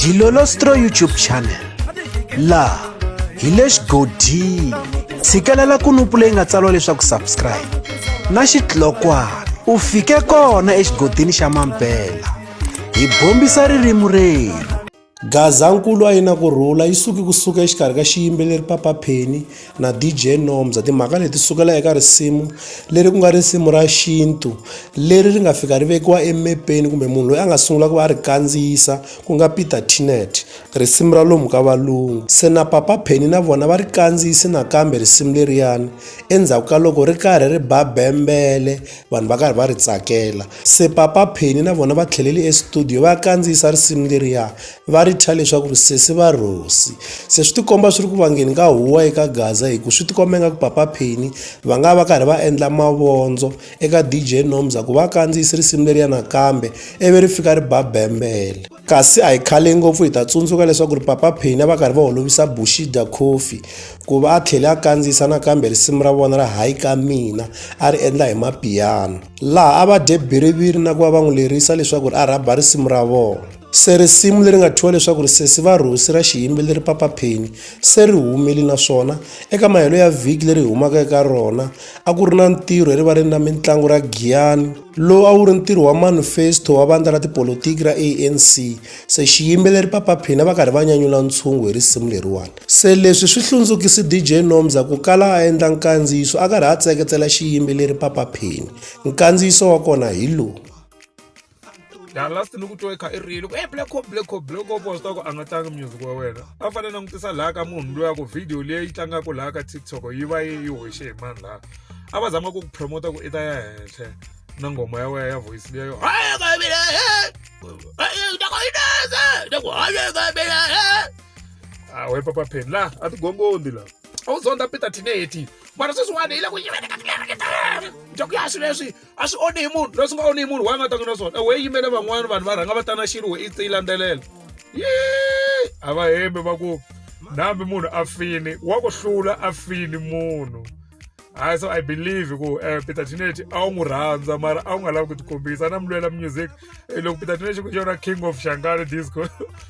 Dilolostro YouTube channel laha hi le xigodini tshikelela kunupu leyi nga tsariwa leswaku subscribe na xitlokwana u fike kona exigodini xa mampela hi bombisa ririmi rerhu. Gazankulu a yi na ku rhula yi suke ku suka exikarhi ka xiyimbeleri Papa Penny na DJ Nomza. Timhaka leti sukela eka risimu leri ku nga risimu ra xintu leri ri nga fika ri vekiwa emepeni kumbe munhu loyi a nga sungula ku va a ri kandziyisa ku nga Peter Tinet, risimu ra lomu ka valungu. Se na Papa Penny na vona va ri kandziyise nakambe risimu leriyani endzhaku ka loko ri karhi ri ba bembele vanhu va karhi va ri tsakela. Se Papa Penny na vona va tlhelele estudio va ya kandziyisa risimu leriya va ri thya leswaku ri Sesi va Rosi. Se swi tikomba swi ri ku vangeni ka huwa eka Gaza hi ku swi tikomba ingaku Papa Penny va nga va karhi va endla mavondzo eka DJ Nomza ku va kandziyise risimu leriya nakambe ivi ri fika ri ba bembele. Kasi a hi khale ngopfu hi ta tsundzuka leswaku ri Papa Penny a va karhi va holovisa Bushida Coffee ku va a tlhele a kandziyisa nakambe risimu ra vona ra Hayi Ka Mina a ri endla hi mapiyano laha a va dye biriviri na ku va va n'wi lerisa leswaku ri a rhaba risimu ra vona. Se risimu leri nga thyiwa leswaku ri Sesi Va Rhosi ra xiyimbeleri Papa Penny se ri humile naswona eka mahelo ya vhiki leri hi humaka eka rona a ku ri na ntirho erivaleni ra mintlangu ra Giyani lowu a wu ri ntirho wa manifesto wa vandla ra tipolotiki ra ANC. Se xiyimbeleri Papa Penny a va karhi va nyanyula ntshungu hi risimu leriwani. Se leswi swi hlundzukise DJ Nomza ku kala a endla nkandziyiso a karhi a tseketsela xiyimbeleri Papa Penny. Nkandziyiso wa kona hi lowu. Ya last ni ku twa i kha i rila ku e black hope black hope black hope wa swi tiva ku a nga tlangi music wa wena a fanele langutisa laha ka munhu loyi a ku video leyi yi tlangaka laha ka tiktok yi va yi hoxe hi mani laha a va zama ku ku promota ku i ta ya henhla na nghoma ya wena ya voice leyo a we papa pheni la a ti gongondi la a wu zonda peter tineti mara sweswiwani hi le ku yimeni ka tilereke ku ya swilo leswi a swi onhi hi munhu leswi nga onhi hi munhu wa nga tanga na swona we yimele van'wani vanhu va rhanga va tana xilo we i yi landzelela yi a va hembi va ku nambi munhu a fini wa ku hlula a fini munhu hayi so i believe ku Peter Tinetti a wu n'wi rhandza mara a wu nga lavi ku tikombisa na mi lwela music loko Peter Tinetti ku yona king of Shangani disco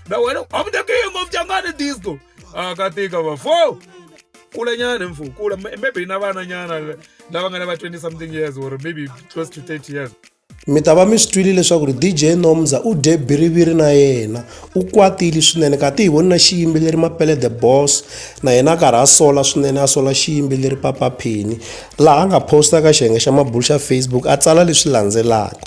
na wena I'm the king of Shangani disco a ka tika va fo kula nyana mfo kula maybe na vana nyana lava nga na va 20 something years or maybe close to 30 years. Mi ta va mi swi twile leswaku ri DJ Nomza u dye biriviri na yena u kwatile swinene kati hi voni na xiyimbeleri Mapele the Boss na yena a karhi a sola swinene a sola xiyimbeleri Papa Penny laha a nga posta ka xiyenge xa mabulu xa Facebook a tsala leswi landzelaka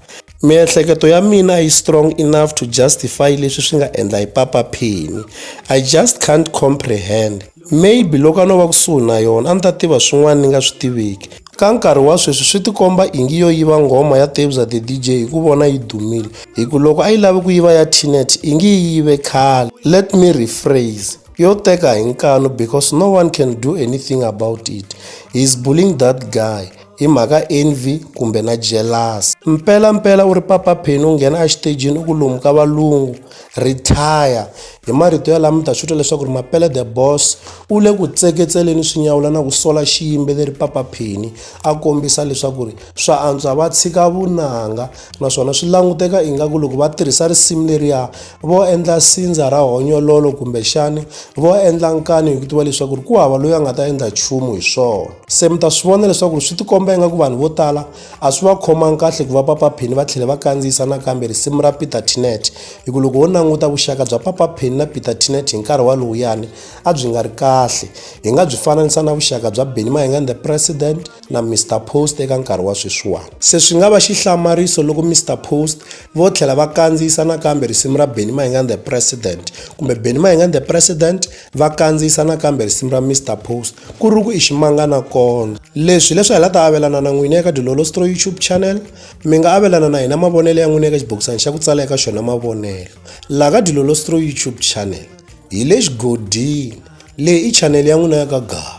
Miehleketo ya mina yi strong enough to justify leswi swi nga endla hi Papa Penny I just can't comprehend Maybe loko a no va kusuhi na yona a ni ta tiva swin'wana ni nga swi tiviki. Ka nkarhi wa sweswi swi tikomba ingi yo yiva nghoma ya Tebza the DJ hi ku vona yi dumile, hi ku loko a yi lave ku yiva ya Teanet ingi yi yive khale. Let me rephrase, yo teka hi nkanu because no one can do anything about it. He's bullying that guy hi mhaka envy kumbe na jealous. Mpela mpela u ri Papa Penny u nghena exitejini u ku lomu ka valungu Retire. Hi marito ya lama mi ta swi twa leswaku ri Mapele the Boss u le ku tseketseleni swinyawula na ku sola xiyimbeleri Papa Penny a kombisa leswaku ri swa antswa va tshika vunanga naswona swi languteka ingaku loko va tirhisa risimu leriya vo endla sindza ra honyololo kumbexani vo endla nkani hi ku tiva leswaku ri ku hava loyi a nga ta endla nchumu hi swona. Se mi ta swi vona leswaku ri swi tikomba ingaku vanhu vo tala A swi va khomangi kahle ku va Papa Penny va tlhele va kandziyisa nakambe risimu ra Peter Tinet, hi ku loko ho languta vuxaka bya Papa Penny na Peter Tinet hi nkarhi walowuyani a byi nga ri kahle. Hi nga byi fananisa na vuxaka bya Benny Mayengani the President na Mister Post eka nkarhi wa sweswiwani. Se swi nga va xihlamariso loko Mister Post vo tlhela va kandziyisa nakambe risimu ra Benny Mayengani the President kumbe Benny Mayengani the President va kandziyisa nakambe risimu ra Mister Post ku ri ku i ximangana kondlo. Leswi leswi hi la ta avelana na n'wina eka Dilolostro YouTube channel. Mi nga avelana na hina mavonelo ya n'wina eka xibokisana xa ku tsala eka xona mavonelo. Laha ka Dilolostro YouTube channel hi le xigodini. Leyi i channel ya n'wina ya ka Gaza.